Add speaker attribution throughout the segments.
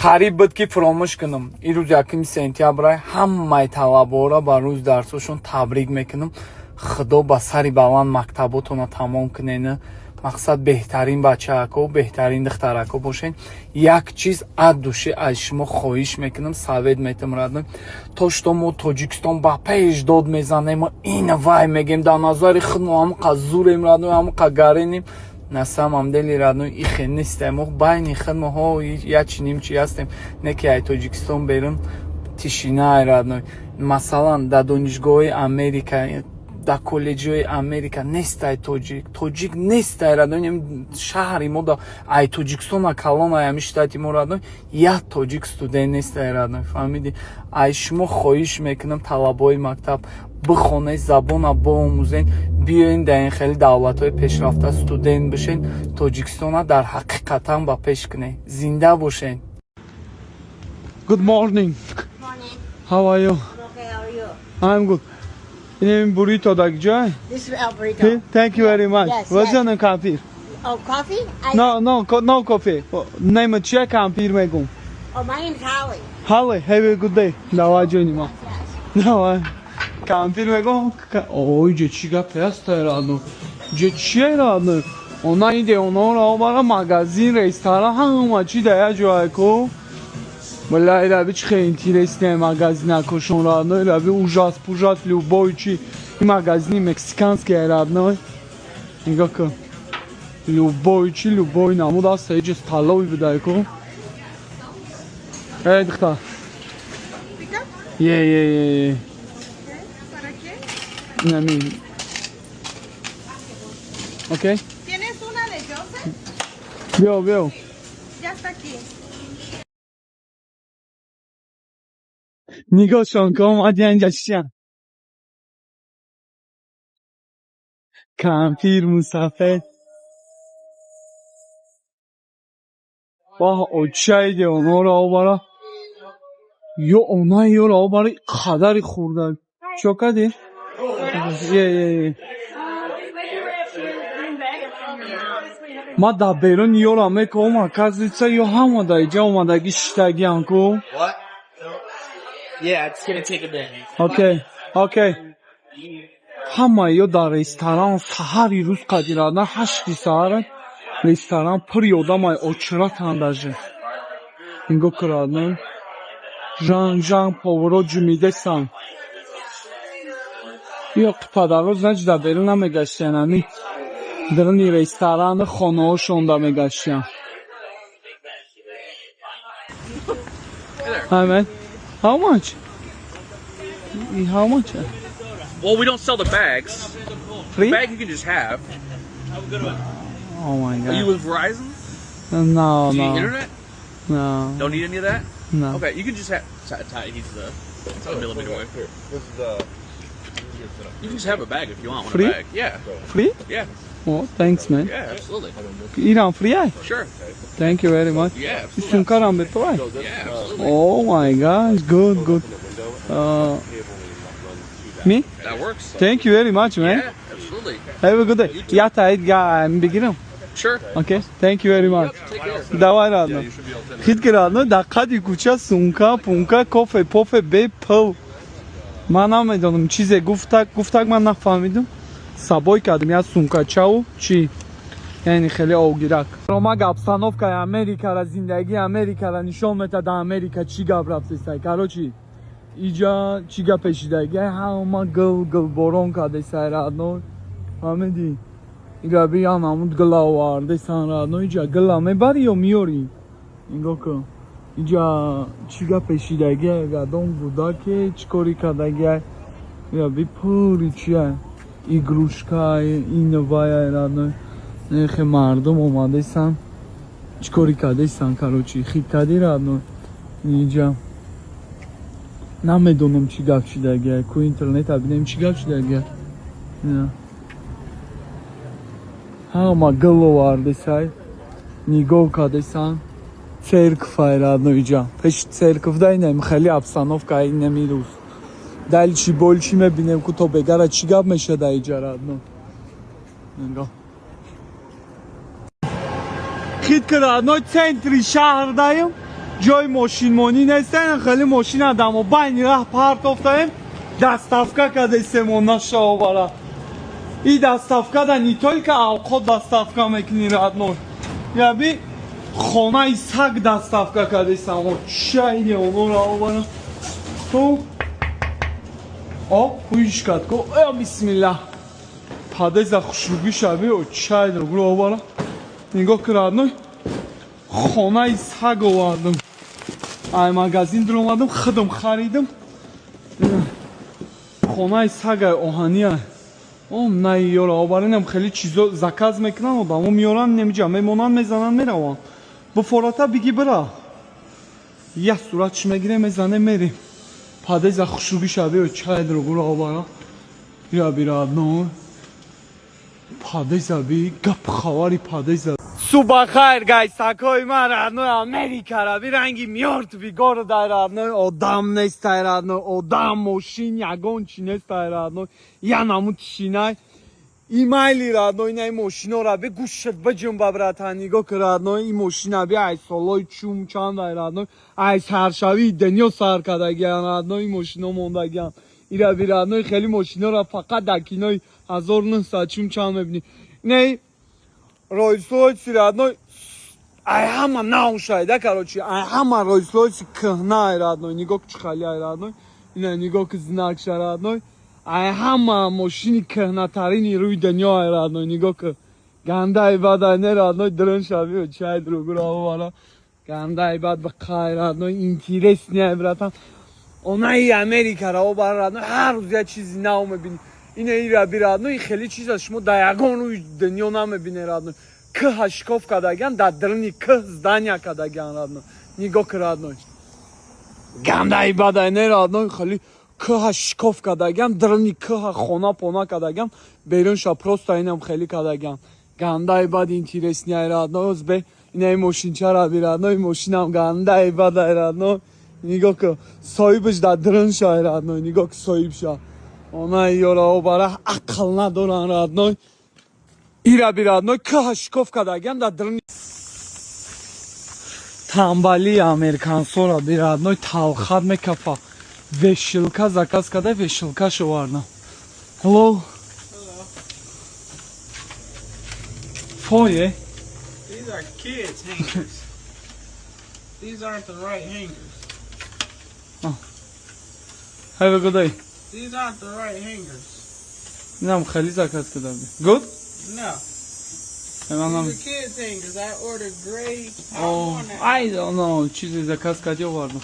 Speaker 1: Қариб буд, ки фуромӯш кунам. Ин рӯз 1 сентябрай. Ҳамаи талабаҳоро ба рӯзи дарсошон табрик мекунам. Худо ба сари баланд мактаботонро тамом кунен. Мақсад, беҳтарин бачаако, беҳтарин духтарако бошен. Як чиз от души аз шумо хоҳиш мекунам, совет метам, родной. То что мо Тоҷикистон ба пеш дод мезанем, ин вай мегем, дар назари худ мо ҳамқа зурем, родной, ҳамқа гаренем. На самом деле, родной, ихе нестем. Мо байни худ моҳо ячи нимчи ҳастем, не ки ай Тоҷикистон берун тишина, родной. Масалан, дар донишгоҳҳои Америка, дар коллеҷҳои Америка нестай тоҷик, тоҷик нестай, родной. Шаҳри мо да ай Тоҷикистона калон, ай ҳами штати мо, родной, як тоҷик студент нестай, родной, фаҳмидӣ? Ай шумо хоҳиш мекунам, талабаҳои мактаб, бихонед, забона боомӯзен, биёен, дар ин хеле давлатҳои пешрафта студент бишен, Тоҷикистона дар ҳақиқатан ба пеш кунед. Зинда бошен.
Speaker 2: Good morning.
Speaker 3: Morning.
Speaker 2: How are you?
Speaker 3: I'm okay. How are you?
Speaker 2: I'm good. In burrito da ҷой?
Speaker 3: This is El Burrito.
Speaker 2: Thank you very much.
Speaker 3: Yes,
Speaker 2: What's
Speaker 3: yes.
Speaker 2: your name, кампир?
Speaker 3: Oh, coffee? I,
Speaker 2: No, no coffee. Name чия, кампир мегум?
Speaker 3: Oh, my name's Holly.
Speaker 2: Holly, have a good day. Давай, ҷони ма.
Speaker 3: Yes.
Speaker 2: Давай. Кампир мегум. Ой, ҷе чӣ гапе аст, родной? Ҷе чие, родной? Она иде онора обара, магазин, ресторан, ҳама чи да як ҷое ку. Бля, ираби чи хеле интересный магазинакошон, родной, ираби ужас пужас, любой чи. Ин магазини мексиканский, родной. Нигоҳ кун. Любой чи, любой намуд аст, иҷа столовый будай ку. Эй, духтар. Yeah.
Speaker 4: ¿Para qué?
Speaker 2: Нами. Окей?
Speaker 4: ¿Tienes una de Joseph?
Speaker 2: Биё, биё.
Speaker 4: Ya está aquí.
Speaker 2: Нигоҳшон кун, омадиан инҷа чиян. Кампир, мусафед. Баҳ, очайде онора обара. Ё она ёро обара қадари хурда. Чо кардӣ? Е. Ма дар берун ёро мекунам, оказывается, ё ҳама дар иҷа омадагӣ шиштагиам ку.
Speaker 5: What? Yeah, it's gonna take a minute.
Speaker 2: Окей. Ҳама ё дар ресторан саҳари рӯз қадирада, 8-и саҳара ресторан пури одамай, очратан даже. Нигоҳ кун, родной. Жан жан поваро ҷумидесан. Ё падаро, значит, дар берун намегаштиян, ами даруни ресторану хонаҳошонда мегаштиян. Hi, man. How much? How much?
Speaker 6: Well, we don't sell the bags.
Speaker 2: Free?
Speaker 6: The bag you can just have.
Speaker 2: Oh my
Speaker 6: Are you
Speaker 2: God.
Speaker 6: with Verizon?
Speaker 2: No,
Speaker 6: Do you
Speaker 2: no.
Speaker 6: need internet?
Speaker 2: No.
Speaker 6: Don't need any of that?
Speaker 2: No.
Speaker 6: Okay, you can just have. He's the a millimeter away.
Speaker 7: Here, this is
Speaker 6: You can just have a bag if you want. One
Speaker 2: Free?
Speaker 6: A bag. Yeah.
Speaker 2: Free?
Speaker 6: Yeah.
Speaker 2: Oh, thanks, man.
Speaker 6: Yeah. Absolutely.
Speaker 2: Ирам free ай?
Speaker 6: Sure.
Speaker 2: Thank you very much.
Speaker 6: Yeah. Absolutely.
Speaker 2: Сумкарам бе ту ай?
Speaker 6: Yeah. Absolutely.
Speaker 2: Oh my gosh, good, good. Me?
Speaker 6: That works.
Speaker 2: Thank you very much, man.
Speaker 6: Yeah. Absolutely.
Speaker 2: Have a good day. Я таид га бигирам.
Speaker 6: Sure.
Speaker 2: Okay. Thank you very much.
Speaker 6: Yep, take care.
Speaker 2: Давай, родной. Хит ки, родной, дар қади кӯча сумка, пумка, кофе, пофе, бе пул. Ман намедонам, чизе гуфтак, гуфтак, ман нафаҳмидам. Сабой кардем як сумкачаву чӣ? Яъне хеле овгирак. Ромаг обстановкаи Америкара, зиндагии Америкара нишон метад, дар Америка чӣ гап рафтесай. Короче, иҷа чӣ гап пешидаги? Ҳама гил гилборон кардесай, родной. Фаҳмидӣ? Ига биян ҳамун гила овардесан, родной. Иҷа гила мебарӣ ё миёрӣ? Нигоҳ кун. Иҷа чӣ гап пешидаги? Гадон будаке чӣ кори кардаги? Ия би пури чия? Игрушка, ин вая, родной. Нехе мардум омадесан. Чӣ кори кардесан, короче, хит кардӣ, родной. Иҷа намедонам чӣ гап шидаги. Ку интернета бинем, чӣ гап шидаги. Ҳама гил овардесай, нигоҳ кардесан. Церковь, родной, иҷа пеши церковь да инем хеле обстановка инеми рӯз. Дальше больше мебинем ку то бегара чӣ гап мешада иҷа, родной. Нигоҳ. Хит ки, родной, центри шаҳр даем. Ҷои мошинмонӣ нестен, хеле мошина дамо байни раҳ партофтаем, доставка кардесем онаша овара. И доставка да не только авқот доставка мекунӣ, родной, яби хонаи саг доставка кардесам. Чайни онора овара. О, о, ҳуиш кард ко. Э, бисмиллаҳ, падеза хушругӣ шави. О, чай догро овара. Нигоҳ ки, родной, хонаи саг овардам. Ай магазин дуромадам, худам харидам. Хонаи сагай оҳания. О, най, ёра оваринам. Хеле чизо заказ мекунан, одамо меёран, немиҷа мемонанд, мезананд, мераванд. Буфората биги бира. Як суратш мегирем, мезанем, мерем. Падеза хушругӣ шави. Чай дорогуро овара. Я би, родной, падеза би, гап хабари падеза. Субахайр, гайсакои ман, родной. Америкара би, ранги мёртвый городай, родной. Одам нестай, родной, одам, мошин, ягон чи нестай, родной, я наму тишинай имайли, родной. Ина мошинора би, гӯшат биҷунба, братан. Нигоҳ ки, родной, ин мошина би, ай солои чум чандай, родной, ай саршавии дунё сар кардагиан, родной, ин мошино мондагиан. Ира би, родной, хеле мошинора фақат дар кинои 1900 чум чанд мебинӣ. Не, Роллс-Ройс, родной, ай ҳама наушайда, короче, ай ҳама Роллс-Ройс кӯҳна, ай, родной. Нигоҳ чӣ хали, ай, родной. Ина нигоҳ ки, знакша, родной. Ай ҳама мошини кӯҳнатарини рӯи дунё, ай, родной. Нигоҳ ки, гандаи бад, ай, не, родной? Дрон шави, чай другуро овара. Гандаи бад бақай, родной, интересный, ай, братан. Онаи Америкара обара, родной, ҳар рӯз як чизи нав мебинӣ. Ина ира би, родной, хеле чиз аз шумо дар ягон рӯи дунё намебине, родной. Кӯҳа шикоф кардагиан, дар даруни кӯҳ здания кардагиан, родной. Нигоҳ ки, родной, гандаи бадай, не, родной? Хеле кӯҳа шикоф кардагиан, даруни кӯҳа хона пона кардагиан, берунша просто инам хеле кардагиан. Гандаи бад интересный, ай, родной. Озбе инаи мошинчара би, родной, мошинам гандаи бадай, родной. Нигоҳ ки, соҳибаш дар дарунша, ай, родной. Нигоҳ ки, соҳибша. Онаи ёра обара, ақл надоран, родной. Ира би, родной, кӯҳа шикоф кардагиан дар даруни. Тамбалии американсора би, родной, талхат мекафа. Вешилка заказ карда, вешилкаш овардам. Hello. Foyer.
Speaker 5: These are kids' hangers. These aren't the right hangers.
Speaker 2: Have a good day.
Speaker 5: These aren't the right hangers.
Speaker 2: Инам хеле заказ карда. Good?
Speaker 5: No.
Speaker 2: Манам.
Speaker 5: These are kids' hangers. I ordered gray.
Speaker 2: Oh, I don't know. Чизе заказ кардӣ, овардам.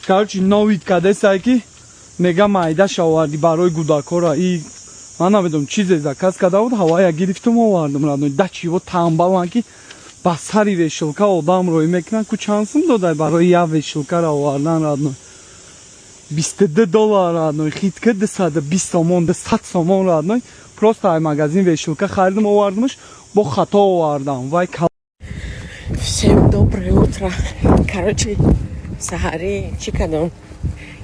Speaker 2: Короче, новид кадесай ки мега майдаша овардӣ барои гудакора. И ман намедонам, чизе заказ карда буд, ҳавая гирифтум, овардам, родной. Да чиво тамбалан ки ба сари вешилка одам рӯй мекунан ку. Чанд сум додай барои як вешилкара овардан, родной? 22 доллар, родной. Хитка 220 сомон, 200 сомон, родной. Просто ай магазин вешилка харидам, овардамаш, бо хато овардам вай.
Speaker 7: Всем доброе утро. Короче, саҳарӣ чӣ кардам?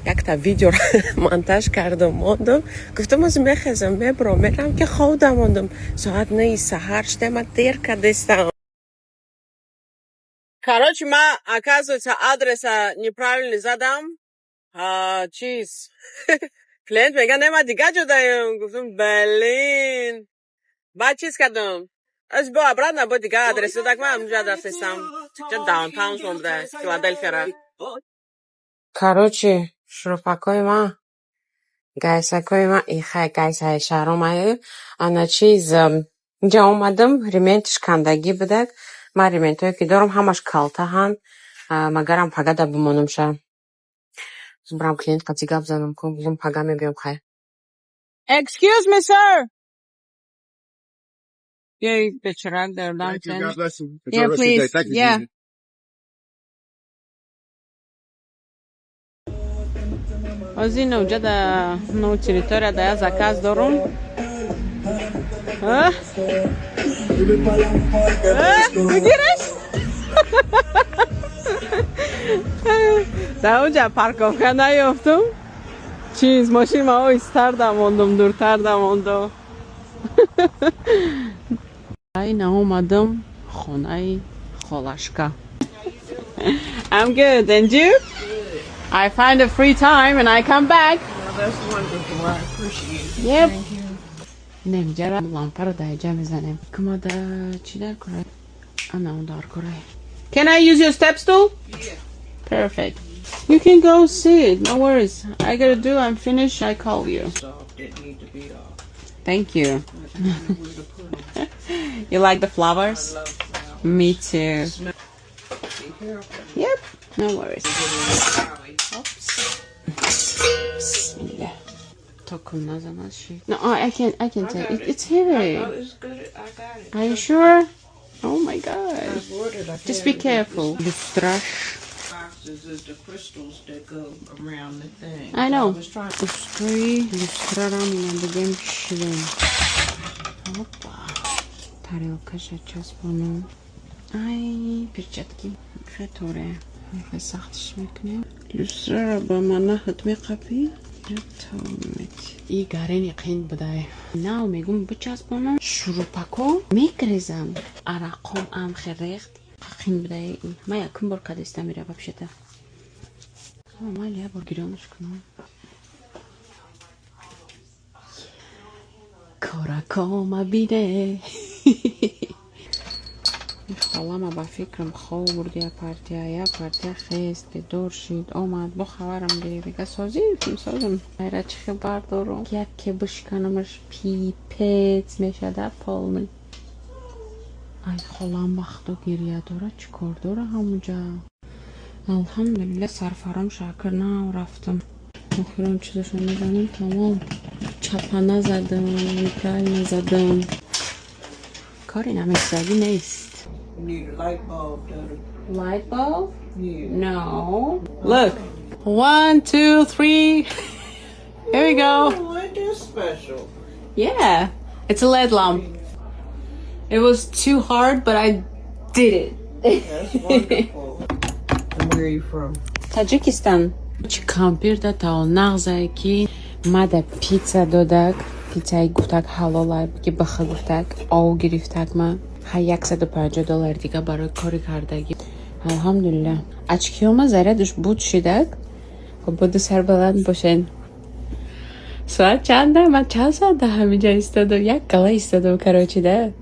Speaker 7: Якта видео монтаж кардам, мондам. Гуфтам, оз мехезам, мебром, мерам ки хобда мондам. Соат 9 саҳар шуда, ма дер кардестам. Короче, ма, оказывается, адреса неправильный задам. А, чиз. Клиент мега, не, ма дига ҷо даем. Гуфтам, блин. Баъд чиз кардам. Аз бо обратно бо дига адрес додак, ман ҳамҷа рафтестам. Ҷа downtown шон буда, Филаделфияра. Короче, шурупакои ман, гайсакои ман, ихай гайсаи шаҳромае. Ана чиз, инҷа омадам, рементш кандагӣ будак. Ман рементҳое ки дорам, ҳамаш калтаҳанд. Магарам пагада бимонамша. Барам клиент қати гап занам ку, бигӯм пага мебиём, хай. Excuse me, sir. Ей, бечорак дар
Speaker 6: Thank you. God bless you. Enjoy
Speaker 7: Yeah,
Speaker 6: the rest of your day.
Speaker 7: please.
Speaker 6: Thank you,
Speaker 7: Yeah.
Speaker 6: Gigi.
Speaker 7: Ози инҷа да нов территория да я заказ дорум. А? А? Бигираш? Дар онҷа парковка наёфтум. Чиз, мошин ма оҳистар дамондум, дуртар дамондум. Ай, наомадам хонаи холашка. I'm good. And you? I find a free time and I come back.
Speaker 4: Well, that's wonderful. I appreciate it.
Speaker 7: Yep.
Speaker 4: Thank you.
Speaker 7: Немҷара лампаро даиҷа мезанем. Кумада чӣ дар кора? Ана он дар кора. Can I use your step stool?
Speaker 4: Yeah.
Speaker 7: Perfect. You can go sit. No worries. I gotta do. I'm finished. I call you.
Speaker 4: Off that need to be off.
Speaker 7: Thank you.
Speaker 4: I don't know where to put 'em.
Speaker 7: You like the flowers?
Speaker 4: I love flowers.
Speaker 7: Me too.
Speaker 4: Be careful.
Speaker 7: Yep. No worries.
Speaker 4: Sorry.
Speaker 7: Oops. Bismillah. Токум назанад ши. No, I can I can
Speaker 4: I
Speaker 7: take
Speaker 4: got
Speaker 7: it.
Speaker 4: it.
Speaker 7: It's heavy.
Speaker 4: Oh, it's good. I got it.
Speaker 7: Are you sure? Oh my God.
Speaker 4: I bought it. I
Speaker 7: Just be
Speaker 4: carried it.
Speaker 7: careful. Люстраш.
Speaker 4: Boxes is the crystals that go around the thing.
Speaker 7: I know.
Speaker 4: I was trying.
Speaker 7: Устои люстрара минабигем шидем. Опа. Тарелкаша часпонам. Ай, перчатки. Хеторе. Хе сахтш мекунем. Люстрара ба манахат меқапӣ. И гарени қинд будай. Нав мегум бичаспонам. Шурупако мегрезам. Арақом амхе рехт. Қинд будай. Ма якум бор кадестам ира вообще-то. Майли, я бор гирёнаш кунам. Коракома бине. Холама ба фикрам хоб бурд, як партия, як партия хест, бедор шид, омад, бо хабарам гирифт. Мега созӣ? Созам. Айра чӣ хабар дорум? Яке бишканамаш пипец мешада полный. Ай, холам вақту гирья дора, чӣ кор дора ҳамуҷа? Алҳамдулилла, сарфаром шакр нав рафтам. Охирон чизашо мезанем, тамом. Чапана задам, неправильно задам. Кори намешавӣ нест.
Speaker 4: You need a light bulb, daughter.
Speaker 7: Light bulb?
Speaker 4: Yeah.
Speaker 7: No. Look. One, two, three. Here we go.
Speaker 4: Oh, it is special.
Speaker 7: Yeah. It's a LED lamp. It was too hard, but I did it.
Speaker 4: That's wonderful. And where are you from?
Speaker 7: Таджикистан. Чи кампир да тао нағзае ки мада пицца додак, пиццаи гуфтак ҳалолай, ки баха гуфтак, ов гирифтак ма. Ха 150 доллар дига барои кори кардагӣ. Алҳамдулилла. Очкиёма зарядаш буд шидак. Хоб буду сарбаланд бошен. Соат чанда? Ман чанд соат да ҳаминҷа истодам? Як гала истодам, короче, да.